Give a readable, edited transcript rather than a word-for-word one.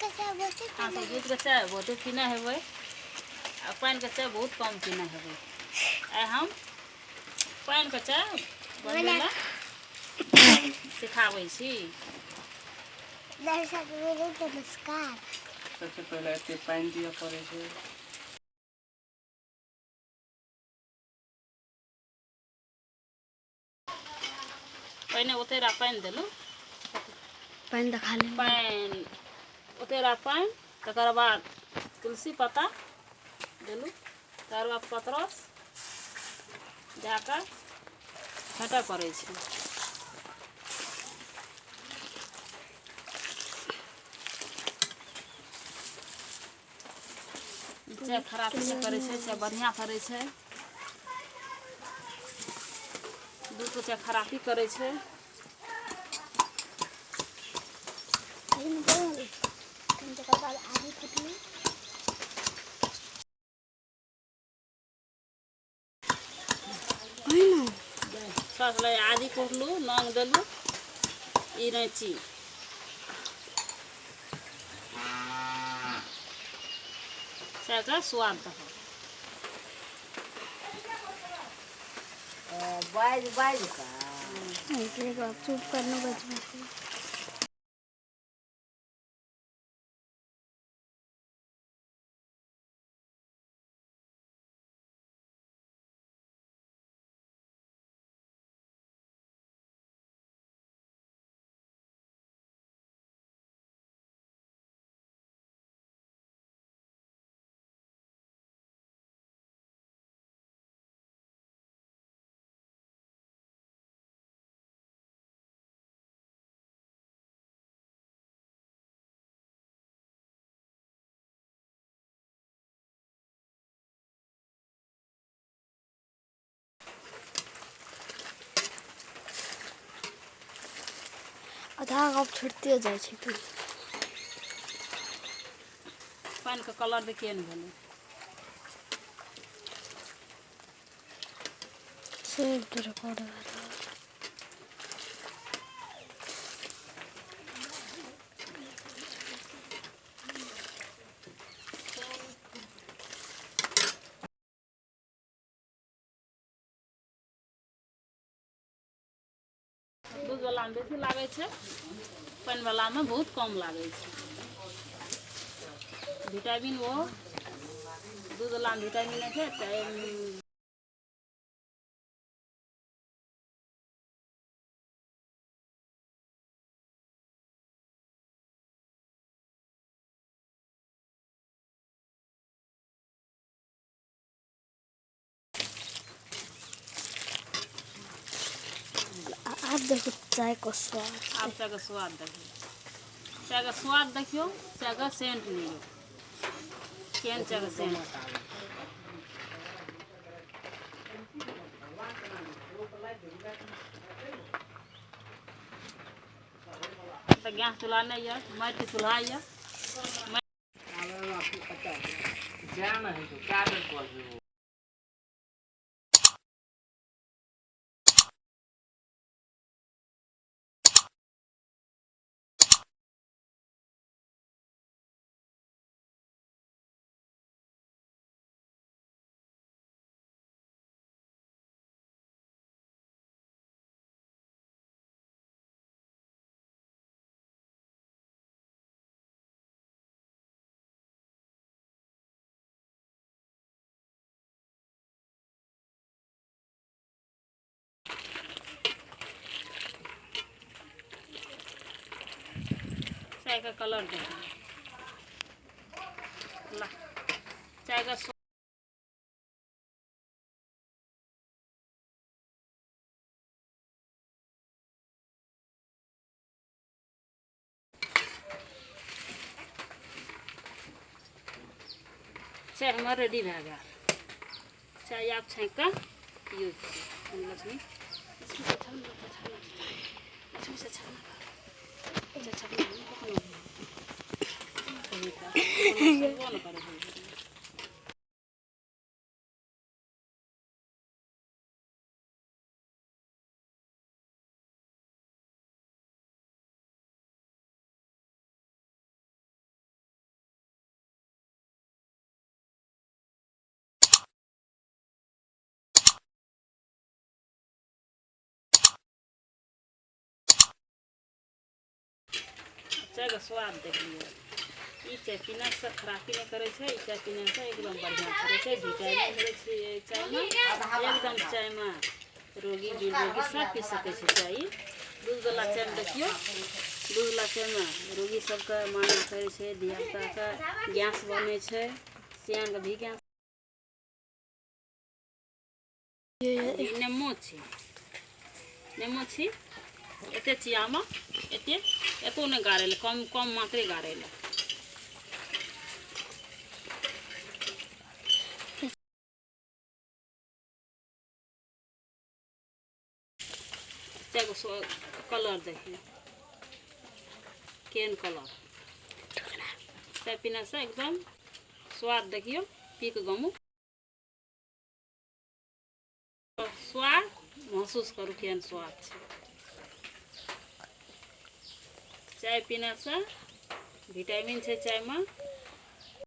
दूधके चाय बहुते अहाँ सब दूधके चाय बहुते पीने हेबै आ पानिके चाय बहुत कम पीने हेबै। आइ हम पानिके चाय बनबै लए सिखाबै छी। दर्शक वृन्द नमस्कार। सबसे पहिले एते पानि दिअ पड़ै छै। पहिने ओतेरा पानि देलहुँ। पानि देखा ले। पानि ओतेरा पानि, तकर बाद तुलसी पत्ता देलहुँ, तकर बाद पतरस दए कऽ फेँटय पड़ै छै। चाय खराब नहि करै छै, चाय बढ़िआँ करै छै। दूधके चाय खराबी करै छै। तकर बाद आदि कुटलहुँ। सस लए आदि कुटलहुँ, लौंग देलहुँ, इलायची चायके स्वाद दहक। बाजि बाजि कऽ चुप करना बचबै। आधा कप छुटिते जाइ छै। तू पानिके कलर देखिए ने भेलै। सेव टू रिकॉर्ड भए रहल। दूधवलामे बेसी लागै छै, पानिवलामे बहुत कम लागै छै। विटामिन ओ दूधवलामे विटामिन होइ छै तऽ आब देखो चाय को स्वाद। आब चायके स्वाद देखियौ, चायके स्वाद देखियौ, चायके सेंट लियौ, केहन चायके सेंट। तऽ गैस चूल्हा नहि यऽ, माटिके चूल्हा यऽ। जा नहि होइ छौ, कए बेर कहलियौ। चाय का कलर देखिए, ला चाय का चाय हमर रेडी भए गेल। चाय आब छाँकि कऽ यूज करू। लक्ष्मी लक्ष्मी से छाना, छाना करू। चायके स्वाद देख लियौ। ई चाय पीनासँ खराबी नहि करै छै। ई चाय पीनासँ एकदम बढ़िआँ करै छै। विटामिन मिलै छै एहि चायमे। एकदम चायमे रोगी बिरोगी सब पी सकै छै चाय। ई दूधवला चायमे देखियौ, दूधवला चायमे रोगी सबके मना करै छै, धियापुताके गैस बनै छै, सियानके भी गैस। ई नेमो छी, नेमो छी। एते चियामे एते एतो नहि गाड़ै लए, कम कम मात्रे गाड़ै लए। चायके कलर देखियौ, केहन कलर। चाय पीनासँ एकदम स्वाद देखियौ, पी कऽ गमू, स्वाद महसूस करू केहन स्वाद छै। चाय पीनासँ विटामिन छै चायमे।